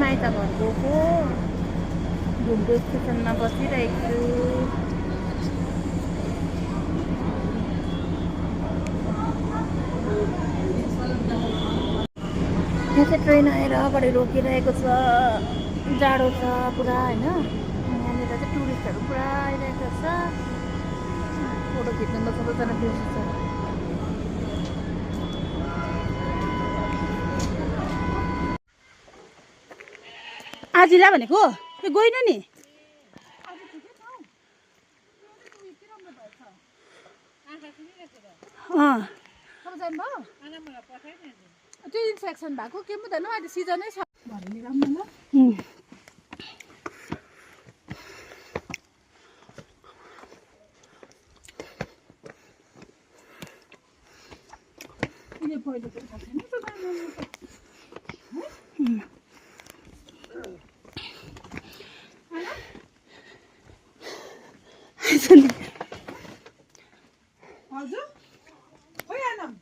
माइत घर गएको घुमको स्टेसनमा बसिरहेको छु। यहाँ चाहिँ ट्रेन आएर अगाडि रोकिरहेको छ। जाडो छ पुरा होइन। यहाँनिर चाहिँ टुरिस्टहरू पुरा आइरहेको छ। फोटो खिच्नुमा सबैजना बिर्सी छ। आजिला भनेको गइन नि त्यो इन्फेक्सन भएको के हुँदैन अहिले सिजनै छ भरे राम्रो ल। पहिलो त हजुर खोइ आनम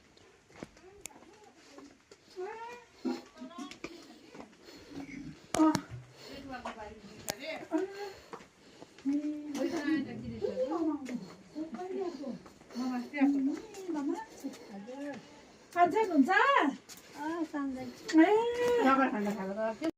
हुन्छ